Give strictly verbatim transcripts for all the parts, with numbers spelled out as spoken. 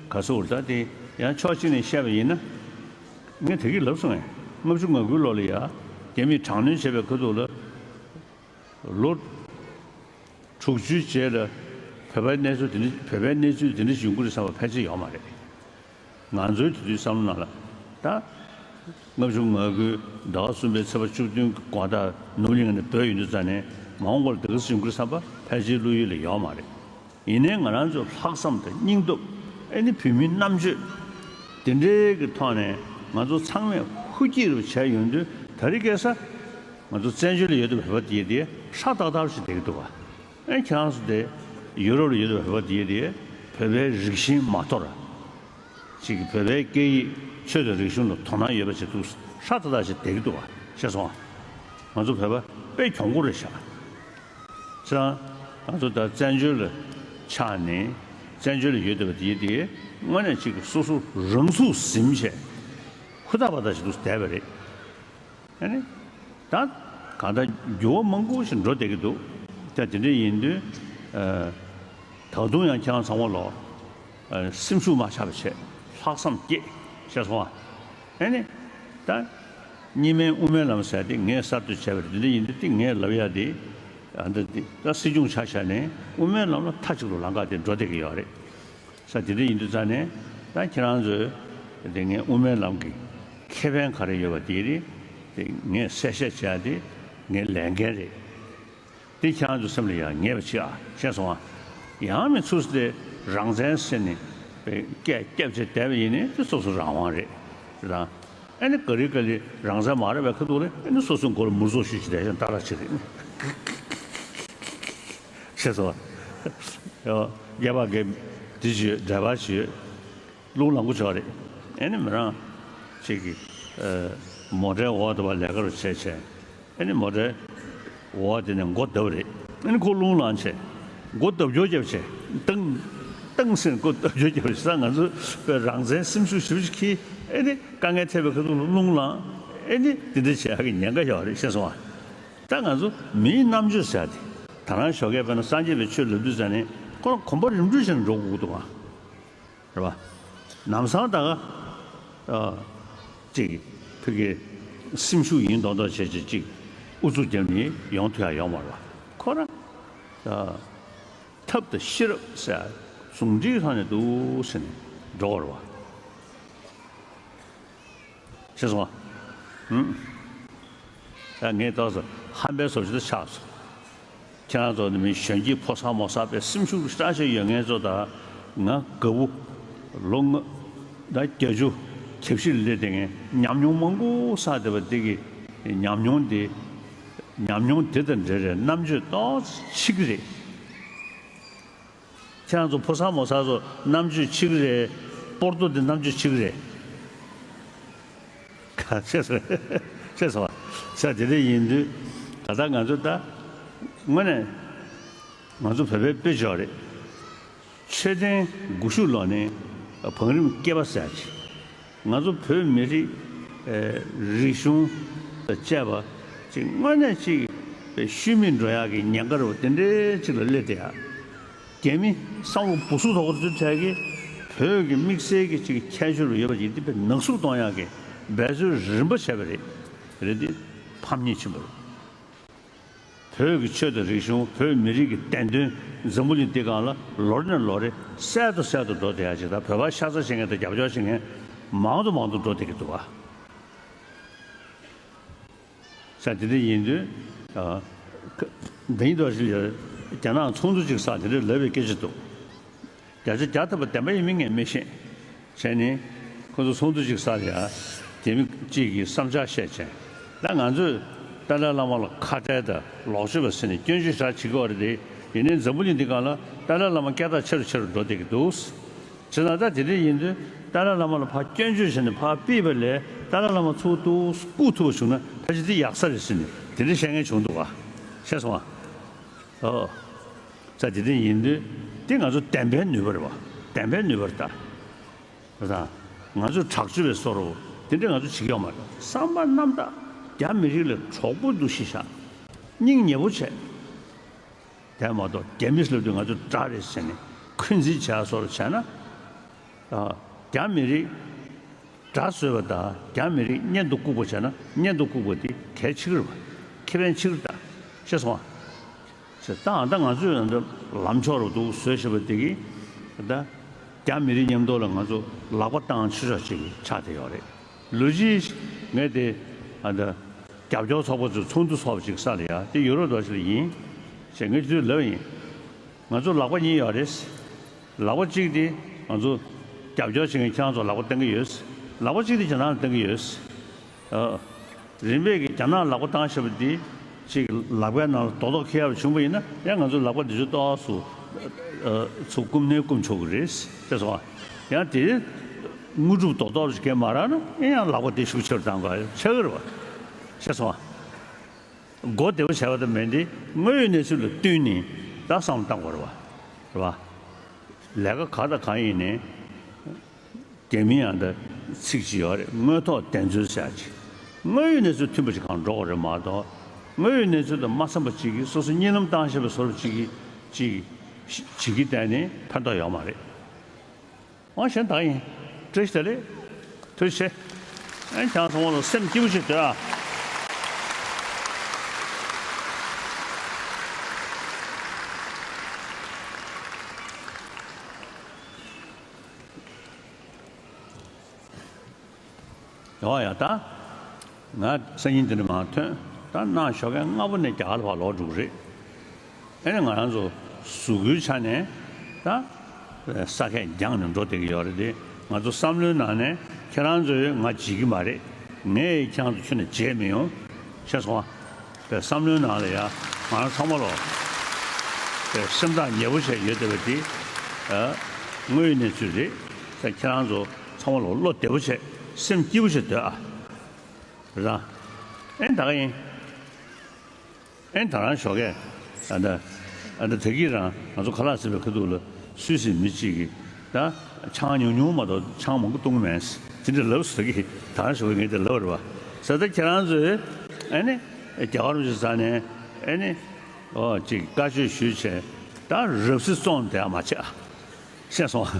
ག་ཚོད་ད་དེ་ཡང་ཕྱོགས་གཅིག་ནས་བཤད་པ་ཡིན་ན། ངས་དེ་གི་ལབ་སོང་ངས། ལྔ་བཅུ་ང་དགུའི་ལོ་ལ་ཡ། རྒྱ་མིས་དྲག་གནོན་བྱས་པའི་ཁ་ཐུག་ལ། ལོ་དྲུག་ཅུའི་རྗེས་ལ་བོད་པའི་གནས་ཚུལ་དེ་འདྲ་བོད་པའི་གནས་ཚུལ་དེ་འདྲ་ཞིག་ཡོང་གི་རེད་བསམ་པ་ཕལ་ཆེར་ཡོད་མ་རེད། ང་ཚོའི་དེ་དུས་བསམ་བློ་ནང་ལ་ད། ལྔ་བཅུ་ང་དགུའི་ཟླ་བ་གསུམ་པའི་ཚེས་པ་བཅུ་བདུན་གྱི་དགོང་དག་ནོར་གླིང་ནས་བྲོས་ཡོང་དུས་ཙ་ནས་མ་འོངས་པར་འདི་ག་ཙམ་ཡོང་གི་རེད་བསམ་པ་ཕལ་ཆེར་བློ་ཡུལ་ལ་ཡོད་མ་རེད། ཡིན་ནའི་ང་རང་ཚོའི་ལྷག་བསམ་དང་སྙིང་སྟོབས། ཨེ་ནི་བོད་མིའི་རྣམ་དཔྱོད། དེ་འདྲའི་གི་ཐོག་ནས་ང་ཚོ་ཚང་མས་ཧུར་སྐྱེད་རུ་བྱས་ཡོང་དུས། ད་རེས་ཁ་སང་ང་ཚོ་བཙན་བྱོལ་ལ་ཡོད་དུས་བོད་པ་དེ་དེ་ཧྲ་ཏག་ཏག་ཞིག་བསྡད་ཀྱི་འདུག་ག་ཨེ་ཁྱེད་རང་ཚོ་དེ་ཡུ་རོབ་ལ་ཡོད་དུས་བོད་པ་དེ་དེ་བོད་པའི་རིགས་ཞེན་མ་དོར། ཅིག་བོད་པའི་སྐད་ཡིག་ཆོས་དང་རིག་གཞུང་ལ་དོ་སྣང་ཡོད་པ་ཞིག་འདུག་ཧྲ་ཏག་ཏག་ཞིག་བསྡད་ཀྱི་འདུག་ག་ཤེས་སོང་ང་། ང་ཚོ་བོད་པ་དཔེ་གྱོང་པོ་རེད་ཤག་ཁྱེད་རང་ང་ཚོ་ད་བཙན་བྱོལ་ལ་ཆགས་ནས་བཙན་བྱོལ་ལ་ཡོད་བསྡད་པ་དེ་དེ་དངོས་གནས་ཅིག་སོ་སོ་རང་ཚུགས་ཟིན་བྱས་ཧུར་ཐག་པ་ཐག་ཞིག་ཏུ་བསྡད་པ་རེད། ཨ་ནི་ད་གང་ལྟར་འགྱུར་བ་མང་པོ་ཞིག་འགྲོ་བསྡད་ཀྱི་འདུག་ད་དེ་འདྲ་ཡིན་དུས་ཨ། ད་དུང་ཡང་ཁྱེད་རང་ཚང་མ་ལོ། ཨ། སེམས་ཤུགས་མ་ཆག་པ་བྱས་ལྷག་བསམ་སྐྱེད་ཤེས་སོང་ཨ། ཨ་ནི་ད་གཉིས་སྨན་དབུ་མའི་ལམ་ཟེར་དེ་ངས་གསར་གཏོད་བྱས་པ་རེད། དེ་འདྲ་ཡིན་དུས་དེ་ངས་ལབ་ཡ་དེ། ཨ། འདི་འདི་ད་སྲིད་སྐྱོང་ཆ་བཞག་ནས་དབུ་མའི་ལམ་ལ་མཐའ་གཅིག་ཏུ་ལམ་ཁ་དེ་འགྲོ་བསྡད་ཀྱི་ཡོད་རེད། ས་དེ་འདྲ་ཡིན་དུས་ཙང་ནས་ད་ཁྱེད་རང་ཚོས་དེ་ངའི་དབུ་མའི་ལམ་གྱི་ཁེ་ཕན་ག་རེ་ཡོད་པ་དེ་རེད། དེ་ངས་གསལ་བཤད་བྱས་ཏེ་ངའི་ལས་འགན་རེད། དེ་ཁྱེད་རང་ཚོའི་སེམས་ལ་ཡང་ངེས་པ་ཅིག་ཨ་ཤེས་སོང་ཨ། ཡང་མི་ཚུགས་ཏེ་རང་བཙན་ཟེར་ནས་པའི་སྐད་སྐྱབས་བྱས་བསྡད་པ་ཡིན་ནའི་དེ་སོ་སོ་རང་དབང་རེད། རེད་དང་། ཨ་ནི་ག་རེ་ག་ལེ་རང་བཙན་མ་རེད་པའི་ཁ་ཐུག་ལ་ཨ་ནི་སོ་སོའི་མགོ་ལ་མུར་ཙོག་ཞུས་ཅིག་བསྡད་ཤིང་ཏག་ཏག་ཅིག་རེད། ཤེས་སོང་ཨ། ཡོ། རྒྱ་པ་གི་འདི་ཞུས་འདྲ་པར་ཞུས། རླུང་ལངས་པོ་ཆགས་རེད། ཨེ་ནི་མི་རང་ཅིག་གིས་ཨ། མོ་ཊའི་འོག་ཏུ་བ་ལས་ཀ་རུ་བྱས་བྱས། ཨེ་ནི་མོ་ཊའི་འོག་དེ་ནས་མགོ་བརྡབས་རེད། ཨེ་ནི་ཁོ་རླུང་ལངས་བྱས། མགོ་བརྡབ་སྐྱོར་བརྒྱབ་བྱས། ཏང་། ཏང་ཟེར་མགོ་བརྡབ་སྐྱོར་བརྒྱབ་བྱས། ས་ང་ཚོ་བོད་རང་བཙན་སེམས་ཤུགས་ཞེ་པོ་ཅིག་འཁྱེར། ཨེ་ནི་དཀའ་ངལ་འཕྲད་པའི་ཁ་ཐུག་ལ་རླུང་ལངས། ཨེ་ནི་དེ་འདྲ་བྱེད་ཡག་གི་ཉེན་ཁ་ཡོད་རེད་ཤེས་སོང་ཨ། ད་ང་ཚོ་མིའི་རྣམ་དཔྱོད་ཟེར་ཡ་དེ། ད་རང་ཞོགས་ཀས་དཔེར་ན་སངས་རྒྱས་པའི་ཆོས་ལབ་དུས་ཙ་ནས་ཁོ་རང་གོམ་པ་རིམ་གྲོ་བྱས་ནས་འགྲོ་དགོས་ཀྱི་འདུག་ཨ། རེད་བ། ལམ་སང་ད་ག་ཨ། ཅིག་ཕ་གི་སེམས་ཤུགས་ཡིན་མདོག་མདོག་བྱས་བྱས་ཅིག་ཨུ་ཚུགས་བརྒྱབ་ནས་ཡོང་ཐུབ་ཡ་ཡོད་མ་རེད་བ། ཁོ་རང་ཨ། ཐབས་དང་ཤེས་རབ་ཟེར་ཡ་ཟུང་འབྲེལ་ཐོག་ནས་འདུག་ཟེར་ནས་འགྲོ་བ་རེད་བ། ཤེས་སོང་ཨ། ཧུམ། ད་ངས་ཏོག་ཙམ་ཧམ་པའི་བཟོ་ཅིག་ཏུ་ཆགས་སོང་། ཁྱེད་རང་ཚོ་ནི་མི་གཞོན་སྐྱེས་ཕོ་གསར་མོ་གསར་པའི་སེམས་ཤུགས་སྲ་ཞིང་ཡོད་མཁན་ཚོ་དང་། ང་དགའ་བོ་ལོ་ལྔ་དང་བརྒྱད་ཅུ་གྱ་བཞི་ལ་སླེབས་བསྡད་མཁན་ཉམས་མྱོང་མང་པོ་བསགས་བསྡད་པ་འདི་གི་ཉམས་མྱོང་འདི། ཉམས་མྱོང་འདི་དང་འབྲེལ་བའི་རྣམ་དཔྱོད་ཏོག་ཙམ་འཕྱི་གི་རེད། ཁྱེད་རང་ཚོ་ཕོ་གསར་མོ་གསར་ཚོ་རྣམ་དཔྱོད་འཕྱི་གི་རེད། སྤོར་ཏོ་འདི་རྣམ་དཔྱོད་འཕྱི་གི་རེད། ག་ཤེས་སོང་། ཤེས་སོང་བ། ས་དེ་འདྲ་ཡིན་དུས་ད་ལྟ་ང་ཚོ་ད་དངོས་གནས་ང་ཚོ་བོད་པའི་དཔེ་འཇོག་རེད། མཆོད་རྟེན་དགུ་བཅུ་ལོ་ནས་བང་རིམ་བསྐལ་པ་ཟེར་ཡ་ཅིག་ང་ཚོ་བོད་མི་རིགས་ཨེ། རིག་གཞུང་དང་བཅས་པ་ཅིག་དངོས་གནས་ཅིག་ཤུལ་མིད་འགྲོ་ཡག་གི་ཉེན་ཁ་རུ་དེ་འདྲའི་ཅིག་ལ་སླེབས་བསྡད་ཡ། རྒྱ་མི་བསམ་བློ་སྦུ་སུབ་ཐོག་ཏུ་ཚུད་ཐལ་གི་བོད་ཀྱི་དམིགས་བསལ་གྱི་ཅིག་ཁྱད་ཆོས་རུ་ཡོད་པ་ཅིག་འདི་དཔེ་ནག་སུབ་གཏོང་ཡག་གི་འབད་རྩོལ་རིམ་པ་བྱས་པ་རེད། རེད་དེ་ཕམ་ཉེས་ཆེན་པོ་རེད། བོད་ཀྱི་ཆོས་དང་རིག་གཞུང་བོད་མི་རིགས་ཀྱི་བདེན་དོན་འཛམ་བུ་གླིང་འདི་སྒང་ལ་ལོ་རེ་ནས་ལོ་རེ་གསལ་དུ་གསལ་དུ་འགྲོ་བསྡད་ཡ་ཅིག་དང་བོད་པ་ཤ་ཚ་བྱེད་མཁན་དང་རྒྱབ་སྐྱོར་བྱེད་མཁན་མང་དུ་མང་དུ་འགྲོ་བསྡད་ཀྱི་འདུག་བ། ས་དེ་འདྲ་ཡིན་དུས། ཨ། ཁ། འདི་ཡིན་དོ་ཞིག་ཡོད། རྒྱ་ནག་ཚོགས་འདུ་ཅིག་ས་དེ་འདྲ་ལབ་པའི་སྐད་ཆ་འདུག་བརྒྱ་ཆ་བརྒྱ་ཐམ་པ་བདེན་པ་ཡིན་མིན་ངས་མི་ཤེས། བྱས་ནས་ཁོ་ཚོ་ཚོགས་འདུ་ཅིག་ས་ལ་ཡ། རྒྱ་མི་གཅིག་གིས་བསམ་འཆར་བཤད་བྱས། ད་ང་ཚོས་ཏཱ་ལའི་བླ་མ་ལ་ཁ་བྲལ་དང་ལོག་སྤྱོད་པ་ཟེར་ནས་སྐྱོན་བརྗོད་ཞེ་དྲག་བྱེད་ཀྱི་ཡོད་རེད་དེ། ཡིན་ནའི་འཛམ་བུ་གླིང་འདི་སྒང་ལ་ཏཱ་ལའི་བླ་མ་སྐད་གྲགས་ཆེ་རུ་ཆེ་རུ་འགྲོ་བསྡད་ཀྱི་འདུག་བྱས་ན་ད་དེ་འདྲ་ཡིན་དུས་ཏཱ་ལའི་བླ་མ་ལ་ཕར་སྐྱོན་བརྗོད་བྱས་ནས་ཕར་ཕུད་པ་ལས་ཏཱ་ལའི་བླ་མ་ཚུར་ཏུ་བཀུག་ཐུབ་པ་བྱུང་ན་ཕལ་ཆེར་དེ་ཡག་ས་རེད་ཟེར་ནས་དེ་འདྲ་བཤད་མཁན་བྱུང་འདུག་ག་ཤེས་སོང་ཨ། ཨོ། ས་དེ་འདྲ་ཡིན་དུས་དེ་ང་ཚོ་བདེན་པའི་ནུས་པ་རེད་བ། བདེན་པའི་ནུས་པ་རེད་ད། རེད་ད། ང་ཚོས་དྲག་སྤྱོད་པའི་བཟོ་འདྲ་དེ་འདྲ་ང་ཚོ་བྱེད་ཀྱི་ཡོད་མ་རེད། བསམ་པ་རྣམ་དག་རྒྱ་མི་རིགས་ལ་གྲོགས་པོ་འདུག་ཤེས་བྱ། སྙིང་ཉེ་པོ་བྱས། དེ་མ་གཏོགས་རྒྱ་མིས་ལབ་དུས་ང་ཚོ་དགྲ་རེད་ཟེར་ནས་འཁོན་འཛིན་བྱས་བཟོ་འདྲ་བྱས་ན། ད་རྒྱ་མི་རིགས་དགྲ་བཟོས་པ་དང་རྒྱ་མི་རིགས་གཉེན་དུ་བཀུག་པ་བྱས་ན་གཉེན་དུ་བཀུག་པ་དེ་གལ་ཆེ་གི་རེད་པ། ཁེ་ཕན་ཆེ་གི་རེད་ད། ཤེས་སོང་ཨ། ཟེར་ད་ཨ་ད་ང་ཚོས་ཨ་ད་ལམ་ཕྱོགས་རུ་འདུག་བཟོས་བཞག་པ་དེ་གིས་ད་རྒྱ་མི་རིགས་མཉམ་དུ་ལ་ང་ཚོ་ལག་པ་བཏང་ཆོག་ཆོག་ཅིག་ཆགས་བསྡད་ཡོད་རེད། ལོ་རྒྱུས་ངས་དེ་ཨ་ད་རྒྱབ་སྐྱོར་ཚོགས་པ་ཚོའི་ཚོགས་འདུ་ཚོགས་པ་ཅིག་ས་ལ་ཡ་དེ་ཡུ་རོབ་རྡོ་རྗེ་ལ་ཡིན་ཞེས་ངས་དུས་ལབ་ཡིན། ང་ཚོ་ལག་པ་གཉིས་ཡོད་རེད། ལག་པ་གཅིག་དེ་ང་ཚོ་རྒྱབ་སྐྱོར་བྱེད་མཁན་ཁྱེད་རང་ཚོ་ལག་པ་བསྟན་གྱི་ཡོད། ལག་པ་གཅིག་དེ་རྒྱ་ནག་ལ་བསྟན་གྱི་ཡོད། ཨ། རིམ་པས་ཀྱི་རྒྱ་ནག་ལག་པ་བཏང་བཞག་པ་འདི་ཅིག་ལག་པའི་ནང་ལ་རྡོག་རྡོག་འཁེལ་ཡག་བྱུང་བ་ཡིན་ན་ཡང་ང་ཚོའི་ལག་པ་འདི་ཚོ་ཏོག་ཙམ་ཚུར་སྐུམ་ནས་སྐུམ་ཆོག་གི་རེད་ཟེར་སོང་བ། ཡང་དེ་དངོས་གྲུབ་རྡོག་རྡོག་ཅིག་གས་མ་རག་ན་ཡང་ཡང་ལག་པ་དེ་ཤུགས་ཆེར་བཏང་དགོས་ཆགས་ཀྱི་རེད་བ། ཤེས་སོང་བ། གོ་བདེ་བོ་བྱས་པ་དང་མིན་ཏེ་དངོས་ཡོད་གནས་ཚུལ་ལ་བསྟུན་ནས་ད་བསམ་བློ་བཏང་དགོས་རེད་བ། རེད་བ། ལས་ཀ་ག་དང་གང་ཡིན་ནའི། རྒྱ་མིའི་ཨ་འདྲ་ཚིག་ཅིག་ཡོད་རེད། དངོས་ཐོག་བདེན་འཚོལ་ཟེར་ཡག་ཅིག་དངོས་ཡོད་གནས་ཚུལ་མཐུན་པ་ཞིག་གང་འགྲོ་དགོས་རེད་མ་གཏོགས། དངོས་ཡོད་གནས་ཚུལ་དང་མ་འཚམས་པ་ཅིག་གིས་སོ་སོ་གཉིད་ལམ་བཏང་བཞིན་པའི་བཟོ་འདྲ་ཅིག་གིས་ཅིག་བྱེད་ཀྱི་བསྡད་ནས་ཕན་ཐོགས་ཡོད་མ་རེད། ཨང་གཞན་དག་ཡིན། བཀྲ་ཤིས་བདེ་ལེགས། ཐུགས་རྗེ་ཆེ། ཨན་ཁྱེད་རང་ཚང་མ་ལ་སེམས་སྐྱིད་པོ་ཞིག་སྡོད་ཨ། ཡོང་ཡ་ད། ང་སང་ཉིན་འདི་འདྲ་མར་ཐོན། ད་གནང་ཞོགས་ཀས་སྔ་པོ་ནས་རྒྱ་གར་ལ་ཕར་ལོག་འགྲོ་གི་རེད། ཨེ་ནས་ང་རང་ཚོ་གཟུགས་པོའི་ཆ་ནས་ད་ས་ཁད་འགྱངས་ནས་འགྲོ་བསྡད་ཀྱི་ཡོད་རེད་དེ། ང་ཚོ་བསམ་བློའི་ནང་ནས་ཁྱེད་རང་ཚོས་ང་བརྗེད་ཀྱི་མ་རེད། ངས་ཁྱེད་རང་ཚོ་ཁྱོན་ནས་བརྗེད་མི་ཡོང་། ཤེས་སོང་ཨ། པའི་བསམ་བློའི་ནང་ལ་ཡ་ང་རང་ཚང་མ་ལོ། པའི་སེམས་ཐག་ཉེ་པོ་བྱས་ཡོད་བསྡད་པ་དེ། ཨ། དངོས་ཡོད་གནས་ཚུལ་རེད། ད་ཁྱེད་རང་ཚོ་ཚང་མ་ལོ་བློ་བདེ་པོ་བྱས་སེམས་སྐྱིད་པོ་བྱས་སྡོད་ཨ། རེད་དང་། ཨེ་ད་ག་ཡིན། ཨེ་ད་རང་ཞོགས་ཀས་ཨ་ད་ཨ་ད་ད་གིན་རང་ང་ཚོ་ཁ་ལག་ཟ་བའི་ཁ་ཐུག་ལ་སུད་སི་མི་གཅིག་གིས་ད་ཆང་ཉུང་ཉུང་མ་གཏོགས་ཆང་མང་པོ་བཏུང་གི་མེད་དེ་འདྲ་ལབ་སོང་། ད་གིན་ད་རང་ཞོགས་ཀས་ངས་དེ་ལབ་རེད་བ། ཟེར་ད་ཁྱེད་རང་ཚོས་ཨ་ནི་རྒྱ་གར་རུ་ཅིག་ཟ་ནས་ཨ་ནི་ཨོ་ཅིག་བཀའ་ཆོས་ཞུས་བྱས་ད་རབ་སྲིད་བཙོང་བསྡད་ཡ་མ་བྱེད་ཨ། ཤེས་སོང་།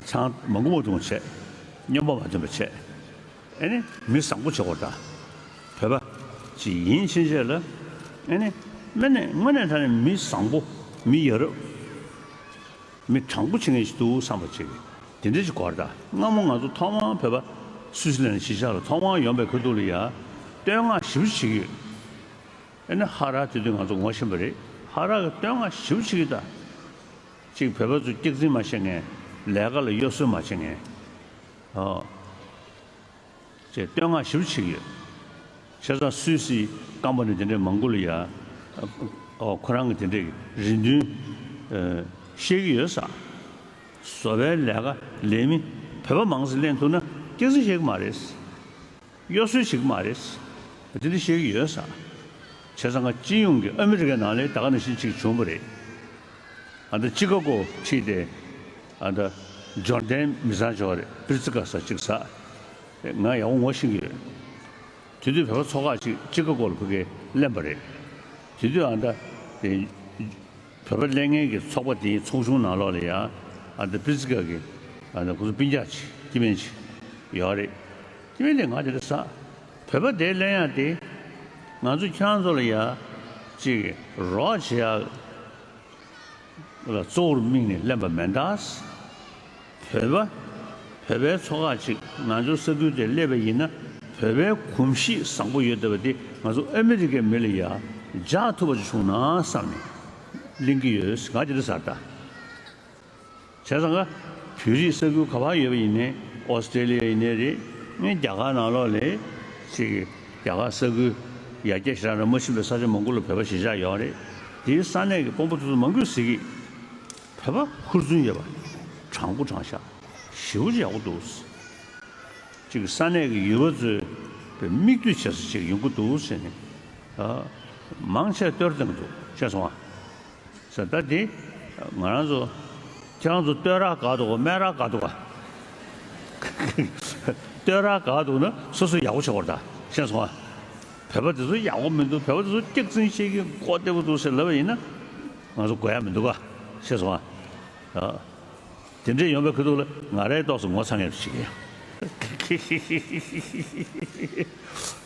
ཆང་མང་པོ་མ་བཏུང་བ་བྱས། སྨྱོན་པ་མ་འདོན་པ་བྱས། ཨེ་ནི་མི་བཟང་པོ་བྱེད་དགོས་ད། བོད་པ་ཅིག་ཡིན་ཕྱིན་ཆད་ལ་ཨེ་ནི་དངོས་གནས་དངོས་གནས་དྲང་གནས་མི་བཟང་པོ། མི་ཡ་རབས། མི་དྲང་པོ་བྱེད་མཁན་ཞིག་འདུག་བསམ་པ་ཅིག་དེ་འདྲ་ཞིག་དགོས་རེད་ད། སྔ་མོ་ང་ཚོ་ཐོག་མར་བོད་པ་སུད་སི་ལན་གཞིས་ཆགས་ལ་ཐོག་མར་ཡོང་པའི་ཁ་ཐུག་ལ་ཡ་བསྟོད་བསྔགས་ཞེ་པོ་བྱེད་ཀྱི་ཡོད། ཨེ་ནི་ཧ་ར་དེ་དུས་ང་ཚོ་ངོ་ཤེས་པ་རེད། ཧ་ར་གི་བསྟོད་བསྔགས་ཞེ་པོ་བྱེད་ཀྱི་ཡོད་ད། ཅིག་བོད་པ་ཚོ་སྐྱག་རྫུན་མ་བཤད་མཁན། ལས་ཀ་ལ་གཡོ་ཟོལ་མ་བྱེད་མཁན། ཨོ། ཅེས་བསྟོད་བསྔགས་ཞེ་པོ་བྱེད་ཀྱི་ཡོད། བྱས་ཙང་སུད་སི་ཀམ་པ་ནི་དེ་འདྲའི་མང་པོ་ལ་ཡ། ཨོ་ཁོ་རང་གི་དེ་འདྲའི་རེ་འདུན་ཨ་བཤད་ཀྱི་ཡོད་ས། བཟོ་པའི་ལས་ཀ་ལས་མི་བོད་པ་མང་ཙམ་ལེན་ཐུབ་ན་སྐྱག་རྫུན་བཤད་ཀྱི་མ་རེད། གཡོ་ཟོལ་བྱེད་ཀྱི་མ་རེད། དེ་འདྲ་བཤད་ཀྱི་ཡོད་ས། བྱས་ཙང་ང་སྤྱི་ཡོངས་ཀྱི་ཨ་མི་རི་ཀའི་ནང་ལ་ད་ག་ནང་བཞིན་ཅིག་བྱུང་བ་རེད། ཨ་ད་ཅི་ཀ་གོ་ཁྲིད་དེ། ཨ་ད་ཇོར་ཌན་མི་ཚང་ཆོག་རེད། པིར་ཙི་ཀ་ས་ཅིག་ས། ང་ཡག་པོ་ངོ་ཤེས་ཀྱི་ཡོད། དེ་དུས་བོད་པ་ཚོ་ཁག་ཅིག་ཅི་ཀ་གོ་ལ་ཕ་གིར་གླེན་པ་རེད། དེ་དུས་ཨ་ད་དེ་བོད་པ་གླེན་མཁན་གྱི་ཚོགས་པ་དེའི་ཚོགས་ཆུང་ནང་ལོགས་ལ་ཡ་ཨ་ད་པིར་ཙི་ཀ་གི་ཨ་ད་ཁོ་ཚོ་སྤུན་ཀྱག་ཅིག་སྐྱེ་དམན་ཅིག་ཡོད་རེད། སྐྱེ་དམན་དེ་ང་དེ་འདྲ་ས། བོད་པ་དེ་གླེན་ཡག་དེ་ང་ཚོ་ཁྱེད་རང་ཚོ་ལ་ཡ་ཅིག་རོགས་བྱེད་ཡག་ལ་གཙོ་བོར་དམིགས་ནས་གླེན་པ་མེད་ད། བོད་པ། བོད་པའི་ཚོ་ཁག་ཅིག་ང་ཚོའི་ས་ཁུལ་དེར་སླེབས་པ་ཡིན་ན་བོད་པའི་གོམས་གཤིས་བཟང་པོ་ཡོད་བསྡད་པ་དེ་ང་ཚོ་ཨ་མི་རི་ཀའི་མི་ལ་ཡ་འཇགས་ཐུབ་པ་ཅིག་བྱུང་ན་བསམ་ནས་གླེང་གི་ཡོད། ང་དེ་འདྲ་ཟེར་ད། བྱས་ཙང་ང་བོད་རིགས་ས་ཁུལ་ག་པར་ཡོད་པ་ཡིན་ནའི་ཨོ་སི་ཀྲེ་ལི་ཡ་ཡིན་ནའི་རེད། ངས་རྒྱ་གར་ནང་ལོགས་ལ་ཅིག་རྒྱ་གར་ས་ཁུལ་ཡར་རྒྱས་ཞེ་དྲག་རང་མ་ཕྱིན་པའི་ས་ཆ་མང་པོ་ལ་བོད་པ་གཞིས་ཆགས་ཡོད་རེད། དེའི་ས་གནས་ཀྱི་དཔོན་པོ་དེ་ཚོ་མང་པོས་ཟེར་གི། བོད་པ་ཧུར་བརྩོན་ཡོད་པ། དྲང་པོ་དྲང་བཞག་ཞེ་པོ་ཅིག་ཡག་པོ་འདུག་ཅིག་ས་གནས་ཀྱི་ཡུལ་པ་ཚོའི་མིག་ལྟོས་བྱེད་ས་ཅིག་ཡོང་གི་འདུག་ཟེར་ནས། ཨ། མང་ཆེ་བསྟོད་བསྟན་གྱི་འདུག་ཤེས་སོང་ཨ། ཟེར་ད་དེ་ང་རང་ཚོ་ཁྱེད་རང་ཚོ་བསྟོད་ར་དགའ་འདུག་ག་སྨད་ར་དགའ་འདུག་ག་བསྟོད་ར་དགའ་འདུག་ན་སོ་སོ་ཡག་པོ་བྱེད་དགོས་རེད་ད། ཤེས་སོང་ཨ། བོད་པ་དེ་ཚོ་ཡག་པོ་མི་འདུག་བོད་པ་དེ་ཚོ་སྐྱག་རྫུན་བཤད་ཀྱི་མགོ་བདེ་པོ་འདུག་ཟེར་ལབ་པ་ཡིན་ན་ང་ཚོ་དགོས་ཡ་མི་འདུག་ག་ཤེས་སོང་ཨ། ཨ། དེ་འདྲས་ཡོང་བའི་ཁ་ཐུག་ལ་ང་རའི་ཏོག་ཙམ་ངོ་ཚ་ངེས་པ་ཞིག་ཡིན།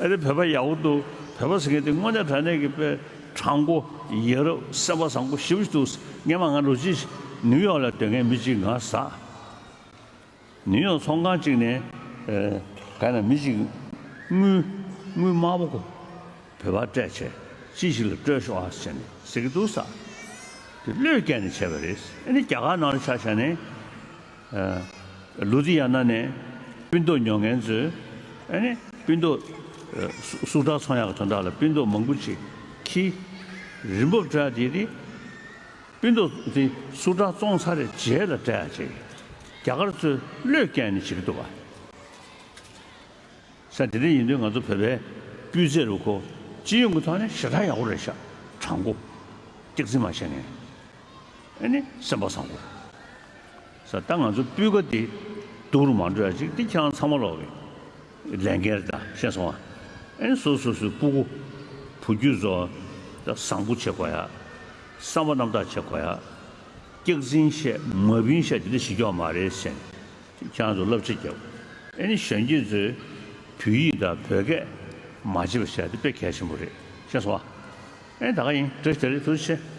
ཨ་ནི་བོད་པ་ཡག་པོ་འདུག་བོད་པ་ཟེར་མཁན་དེ་དངོས་གནས་དྲང་གནས་ཀྱི་དཔེ་དྲང་པོ། ཡ་རབས། སེམས་པ་བཟང་པོ་ཞེ་པོ་ཞིག་འདུག་སྔོན་མ་ང་ལོ་གཅིག་ནིའུ་ཡོག་ལ་སྡོད་མཁན་མི་གཅིག་ང་ཟ། ནིའུ་ཡོག་ཚོང་ཁང་གཅིག་ནས་ཨ་ག་ན་མི་གཅིག་དངུལ་དངུལ་དམར་པོ་གོ་བོད་པར་སྤྲད་བྱས་ཅི་ཞིག་ལ་སྤྲོད་ཤོག་ཨ་ཟེར་ནས་ཟེར་གྱི་འདུག་ས། དེ་བློས་བཀལ་ནས་བྱས་པ་རེད། ཨ་ནི་རྒྱ་གར་ནང་ལ་ཆ་བཞག་ནས་ཨ་ལུ་དྷི་ཡ་ན་ནས་སྤུན་ཏོག་ཉོ་མཁན་ཚོས་ཨ་ནི་སྤུན་ཏོག་ཨ་སུ་སུག་ཁྲག་ཚོང་ཡག་གི་དོན་དག་ལ་སྤུན་ཏོག་མང་པོ་ཅིག་ཁྱི་རིན་པོ་འདྲ་དེ་དེ། སྤུན་ཏོག་དེ་སུ་ཁྲག་བཙོང་ཚར་རྗེས་ལ་སྤྲད་ཡ་བྱེད། རྒྱ་གར་ཚོས་བློས་བཀལ་ནས་བྱེད་ཀྱི་འདུག་བ། ས་དེ་འདྲ་ཡིན་དུས་ང་ཚོ་བོད་པའི་སྤུས་ཚད་རུ་ཁོ་སྤྱི་ཡོངས་ཀྱི་ཐོག་ནས་ཞེ་དྲག་ཡག་པོ་རེད་ཤག་དྲང་པོ། སྐྱག་རྫུན་མ་བཤད་མཁན། ཨ་ནི་སེམས་པ་བཟང་པོ། ས་ད་ང་ཚོ་སྤུས་ཀ་དེ་སྡུག་རུ་མ་འགྲོ་ཡ་ཅིག་དེ་ཁྱེད་རང་ཚང་མ་ལོག་གི་ལས་འགན་རེད་ད། ཤེས་སོང་ཨ། ཨེ་སོ་སོ་སོའི་སྤུ་གུ་བུ་རྒྱུད་ཚོ་ད་བཟང་པོ་བྱེད་དགོས་ཡ། བསམ་པ་རྣམ་དག་བྱེད་དགོས་ཡ། སྐྱག་རྫུན་བཤད་མ་བིན་བཤད་དེ་འདྲ་ཞིག་ཀྱང་མ་རེད་ཟེར་ནས་ཁྱེད་རང་ཚོ་བསླབ་བྱ་རྒྱབ། ཨེ་ནི་གཞོན་སྐྱེས་ཚོས་བོད་ཡིག་དང་བོད་སྐད་མ་བརྗེད་པ་བྱས་ཏེ་དཔེ་གལ་ཆེན་པོ་རེད། ཤེས་སོང་ཨ། ཨེ་ད་ག་ཡིན། བཀྲ་ཤིས་བདེ་ལེགས། ཐུགས་རྗེ་ཆེ།